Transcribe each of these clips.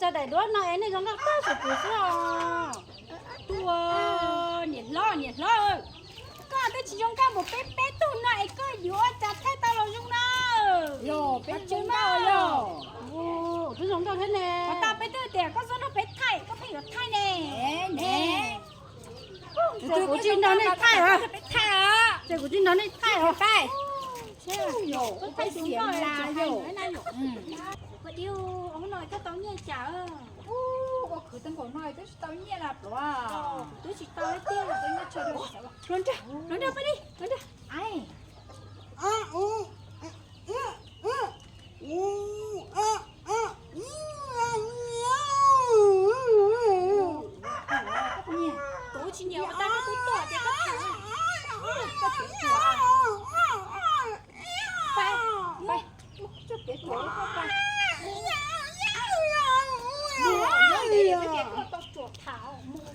Daim duab no es nej zoo nkauj tag saum kuv xwb os. Tus niam hlob, niam hlob, koj twb tsis zoo nkauj npaum peb peb tug no es koj yuav ua cas thaij tau los zoo na? Peb zoo nkauj thiab ne. Tau peb twb tias koj txhob nrog peb thaij, koj pheej yuav thaij ne. Kuv tsis nrog nej thaij os. Ces kuv tsis nrog nej thaij os. Koj thaij zoo nkauj. Hnub no koj tau nyiaj cas? Ua khwv tau npaum no twb tsis tau nyiaj na pluav. Twb tsis tau tiag. Hluas nraug, hluas nraug, pab di, hluas nraug. Kuv tsis nyiam ua tau koj tub tuaj ces koj tham. Koj tub tuaj. Pab, pab, muab tsuag kev tuaj, koj pab. Mus, mus ntev ntev ces koj tau tsuas tham mus.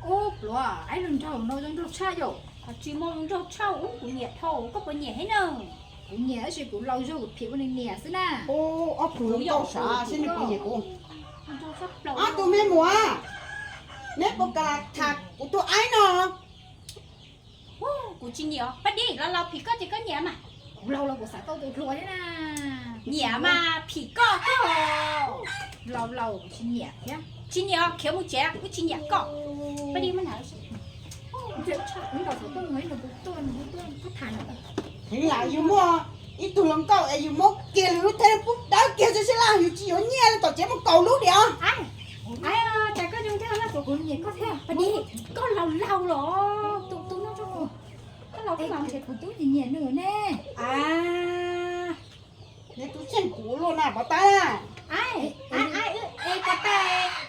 Ub, pluav, aib hluas nraug no zoo nraug tshaj yom. Tsis muaj zoo nraug tshaj, ub, kuv nyiam dhau, koj puas nyiam thiab na? Kuv nyiam tab sis kuv laus zog kuv phim ua nws niam xwb na. Ob pluav nkauj sav seb nws puas nyiam kuv. Ob tug me muam, neb puas kam tham kuv tus aib no? Kuv tsis nyiam, pab di, laus laus phim koj ces koj nyiam mas. Kuv laus laus kuv xav tau tus hluas thiab na. Nyiam mas phim koj koj. Laus laus kuv tsis nyiam thiab. Tsis nyiam khiav mus tsev, kuv tsis nyiam koj. Pab di muab hnav. Heev lam yus muaj ib tug hluas nkauj es yus muab kiag lwm lub thaj pub dawb kiag xwb sib laj yus tsis yuav nyiaj li tom tsev muaj kaum lub diam. Pab di, koj laus laus los, tus no koj laus koj los ntshe kuv twb nyiam nyiam nws ne. Neb twb tseem kuv luaj na pov tab. Pov tab,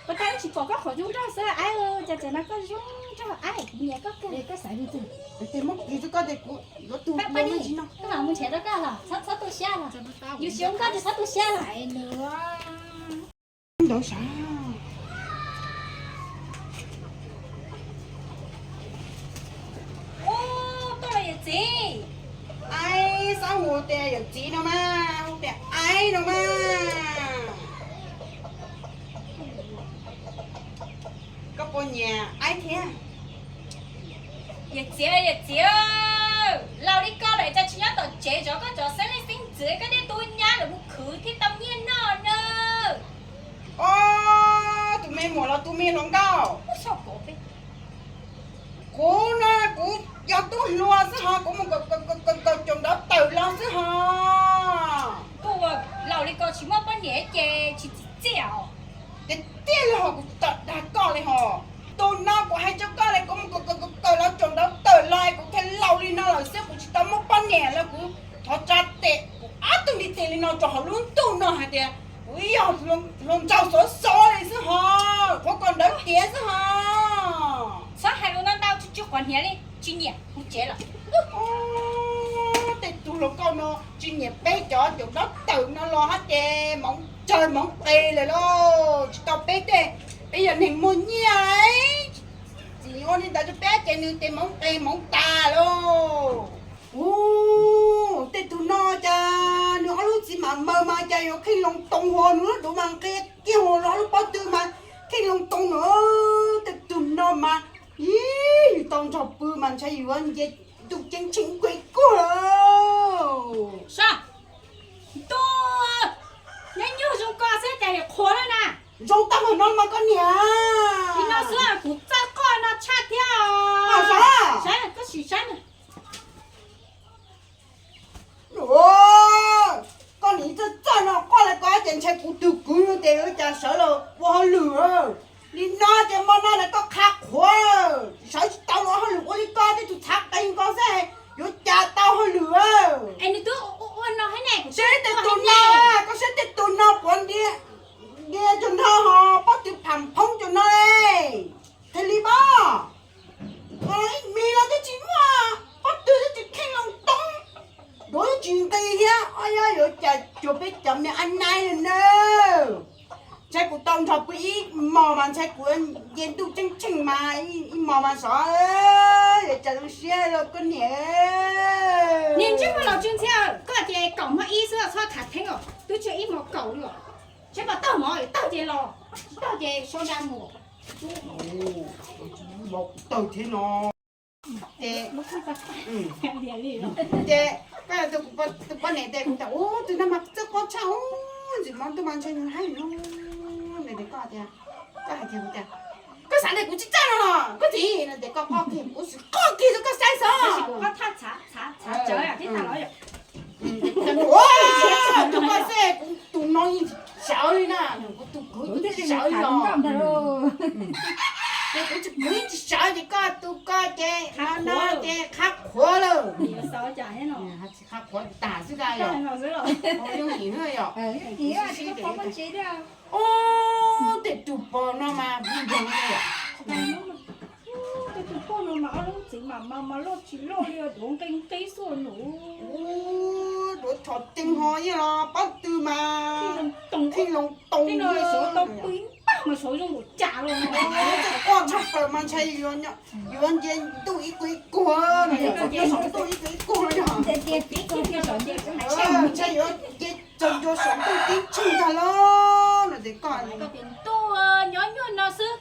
pov tab wb tsis pom koj qhov zoo nraug xwb, aib, cas tseem no koj zoo nraug, aib, kuv nyiam koj kawg. Koj xav li twg? Ces muab kiag rau koj ces kuv yuav tus. Pab di, koj mam mus nrhiav rau koj los txhob tu siab los. Yus xyov koj ces txhob tu siab los. Ntawd sav. Ub, koj los yawm txiv. Aib, xav hu tias yawm txiv no mas, hu tias aib no mas. Koj puas nyiam aib thiab? Yawm txiv, yawm txiv, laus li koj lawm cas tsis nyob tom tsev zov koj cov xeeb leej xeeb ntxwv, koj tej tub nyab lawv mus khwv thiaj tau nyiaj noj na. Ob, tus me muam los tus me hluas nkauj? Kuv no kuv yog tub hluas xwb hos, kuv mus kawm caum nrov tawm los xwb hos. Koj ua laus li ko tsis muaj poj niam ces tsis txim txiaj os. Tiag tiag li hos, kuv tsis tau dag koj li hos. Tus no kuv hais rau koj li, kuv mus kawm kawm los caum nrov tawm los kuv thiaj laus li no lawm xwb, kuv tsis tau muaj poj niam los kuv thov tsa tes kuv ob tug ntiv tes li no rau hauv lub ntuj no hais tias kuv ib yog hluas nraug xov xov li xwb hos, qhuav kom nrov tiav xwb hos. Txhob hais lus ntau ntau, tsis tsis quav hniav li, tsis nyiam, mus tsev lawm. Tej tug hluas nkauj no tsis nyiam peb cov caum nrov tawm no los hab ces moov tsawg moov qis lawm lauj. Tsis tau peb tej, peb yog neeg muaj nyiaj, txiv ua li ntawd rau peb ces nws tes moov qis moov tas lauj. Ub, tej tug no cas nws ob lub txiv mam maws mas cas yuav kheej loo too hos, nws lub duav mas nqia kiag hos, nws ob lub pob tw mas kheej loo too na. Tej tug no mas, ib, yus tau nrog pw mas ntshai yuav nce ntuj ceeb tsheej kuj kuag. Sab, ntuj, neb nyuj zoo ko xwb cas yuav qhuav lawm na. Zoo tag npaum no mas koj niam. Li no xwb kuv txawj qoj no tshaj thiab os. Saib, koj sim saib na. Koj niam txawj txawj no qoj li ko ces ntshai kuv tus kwv ces yuav cas sawv los ua hauj lwm. Li no ces hmo no na koj qha qhuav, sawv tsis tau los hauj lwm ua li ko, tej tus txhav qees ko xwb yuav cas tau hauj lwm. Es nws twb ua no thiab ne, seb tej tus no, koj seb tej tus no puav nti nti cov no hos pob tw pham phoob cov no li. Thiaj li pob, ib mis los twb tsis muaj, pob tw twb tsis kheej loo toob, duav twb tsis nqis thiab, o yog yuav cas cuag peb cov me ab naib li na. Ntshai kuv tau nrog pw ib hmos mas ntshai kuv nce ntuj ceeb tsheej mas ib hmos mas sov, cas zoo siab los koj niam. Niag ntsej muag los tsw ntxhiab, koj ces kaum hmo ib xwb txhob khav theeb os, twb tsis ib hmos kaum li os. Seb puas tawg mov, tawg ces los, tsis tawg ces sau da mus. Tawg thiab no. Ces, ces koj tus poj niam tias kuv tias ub tus no mas txawj qob tshaj ub, ntxim hmo ntuj mas ntshai nws haib no. Nws tias koj tias, koj hais tias kuv tias, koj xav tias kuv tsis txawj no los koj txiv no tias koj qob kiag kuv sim qob kiag rau koj saib xwb. Ua, tus koj xwb kuv tus no yeej tsis sawv li na, kuv tus kwv yeej tsis sawv li os. Ces kuv tus kwv yeej tsis sawv ces koj tus koj ces no no ces qhab qhuav lawm. Qhab qhuav tas xwb tas yom. Yooj yim yom. Ub, tej tus pog no mas npog yom. Tej tus pog no mas ob lub txiv mas mas mas loj tsis loj li, duav nqi nqi xwb nus. Duav tshov ceeb ho yeej los pob tw mas khij loo too. Tej no sawv tau pw ib pag mas sawv zoo nkaus cas los. Tej poj tshaj plaws mas ntshai yuav nce ntuj ib kuag ib kuag, nce saum ntuj ib kuag ib kuag yog. Ntshai yuav nce txog ntua saum ntuj tib tshij ntag los no ces koj. Ntuj, nyob nyuag no xwb.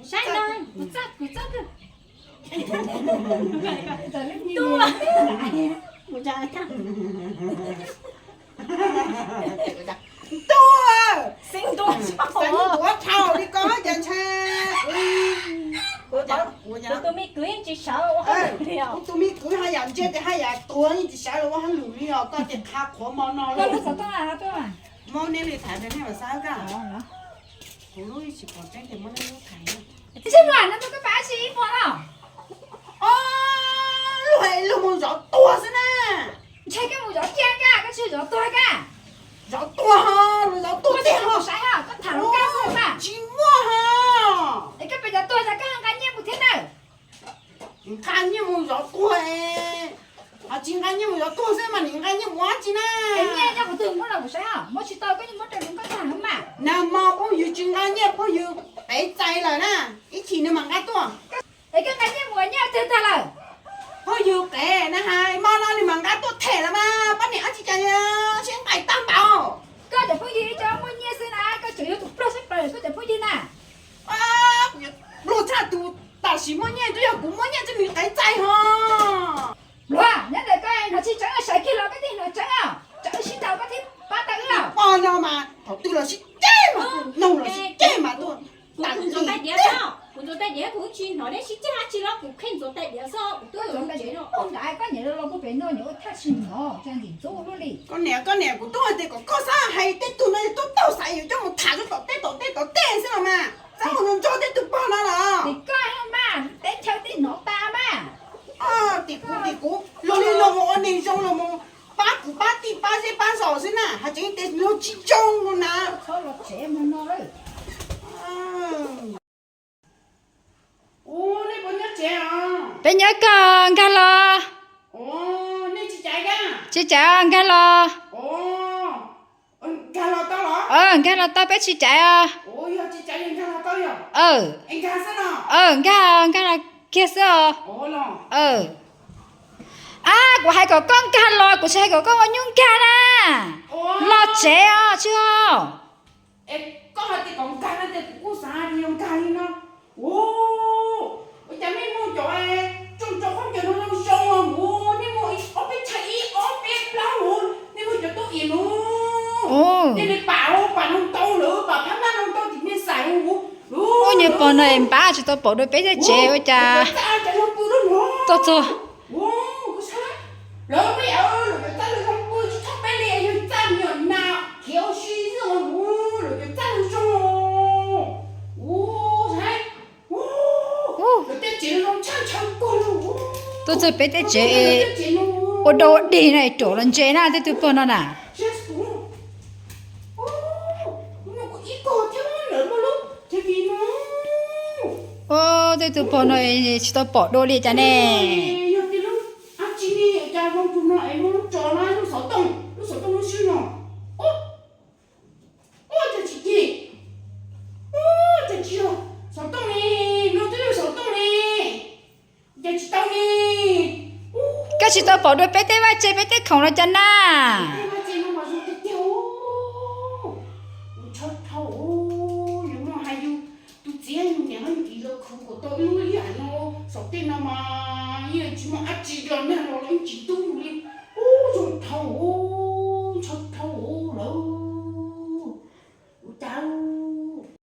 Saib no, kuv txaj, kuv txaj twg. Ntuj. Ntuj, xeev ntuav dhau li koj cas ntshe. Kuv tus me kwv yeej tsis sawv ua hauj lwm li os. Kuv tus me kwv haj yam ntsia tias haj yam tuag yeej tsis sawv los ua hauj lwm li os, koj tias qhab qhuav mo no los. Mob neb li thaiv tias nej los xav koj. Kuv lub tsis pom tseeb tias mob neb lub thaiv. Tsis muaj no, koj pab tsis ib puas no. Luag luag mus zov tuag xwb na. Ntshai koj mus zov kiag koj, koj tsis zov tuag koj. Zov tuag ho, luag zov tuag tiag ho. Saib ho, koj tham lub kab xwb mas. Tsis muaj ho. Es koj pes cov tuag tas koj nqa nyiaj mus thiab na. Nqa nyiaj mus zov tuag, ho tsis nqa nyiaj mus zov tuag xwb mas nws nqa nyiaj mus ua dab tsi na? Es nyiaj nyob qhov twg muab los kuv saib ho, muab tsis tau koj yeej muab rau lub kab tag no mas. Nag hmo phooj ywg tsis nqa nyiaj, phooj ywg qev txais lawm na, ib chim nws mam nqa tuaj. Es koj nqa nyiaj mus ua nyiaj twg tag lawm? Phooj ywg qev na, hais hmo no nws mam nqa tuaj them lawm mas poj niam dab tsi cas sib nqaim tag npaum. Koj cov phooj ywg ib co muaj nyiaj xwb na, koj tseem yog tus pluag sab plaws koj cov phooj ywg na. Pluag tshaj tus tam sim muaj nyiaj, twb yog kuv muaj nyiaj twb nws qev txais ho. Pluag, nyob ntawm koj hnov tsis tseeb sawv kiag los koj thiaj hnov tseeb os, tsam wb sib ntaus koj thiaj pab tau wb os. Pog no mas thaum twg los sib ceg mas tuaj, noog los sib ceg mas tuaj. Kuv ntxuav tais diav xwb, kuv ntxuav tais diav, kuv tsis hnov neb sib ceg dab tsi los, kuv kheej ntxuav tais diav xwb, kuv twb ntxuav tais diav. Poj nrad koj niam los mus pem no niam ua thaj tsis hnov, cas ntxim ntxub luaj li. Koj niam, koj niam, kuv twb hais tias kom koj xav hais tej tug no tuaj taug xaiv yuav coj mus tham rau tom tej tom tej tom tej xwb los mas, xav mus nrog tej tug pog no los. Ces koj mas teb chaws twb hnov tas mas. Tim kuv, tim kuv, luag li luag mus ua neeg zoo los mus pab kuv pab tij pab zej pab zos xwb na, hais tseeb tias luag tsis zoo no na. Txhob los tsev mus no lawm. Ua, nej puas nyob tsev os? Peb nyob koj nkag los. Nej tsis caiv kab? Tsis caiv, nkag los. Nkag los tau los? Nkag los tau, peb tsis caiv os. Yog tsis caiv nkag los tau yog? Nkag xwb no. Nkag, nkag los kiag xwb os. Ab, kuv hais kom koj nkag los, kuv tsis hais kom koj ua nyuj nkag na. Los tsev os, tsis ho. Es koj hais tias kom nkag no ces kuv kuj xav tias yog nkag li no. Ua, ua cas nej muag cov tsooj tso khaub ncaws no zoo zoo os, nej muag ob peb txhais ib ob peb plaub, nej muag cov tub im no. Nej li pam pam no ntau lawm, pam phab maj no ntau tim nej xais. Ub, nyuag pog no npab tsis tau pom dua peb tej tsev ua cas tuaj txog. Lawv peb yawm lawv cov txaj lawv zoo pw tsis txhob peb li, yog txaj me nyuam nas khiav ua si xwb, lawv cov txaj zoo zoo. Ua, lawv tej tsev zoo tshaj ntshaw kawg li. Tuaj txog peb tej tsev ua dog ua dig no es ruam los ntse na tej tug pog no na. Ua, tej tug pog no tsis tau pom dua li cas ne. Yog tias lub dab tsi ne, cas zoo tus no es muaj lub tso no, lub xov tooj, lub xov tooj lub swb no. Ua, cas tsis cem. Tau ne. Koj tsis tau pom dua peb tej vaj tse peb tej khoom los cas na? Tej vaj tse no mas zoo tiag tiag. Ntshai dhau, yus no hais yus tus txiv yus niam yus txiv lawv khwv kom tau ib lub ib yam no. Saum tej no mas yeej tsis muaj dab tsi los nag los los yeej tsis tu.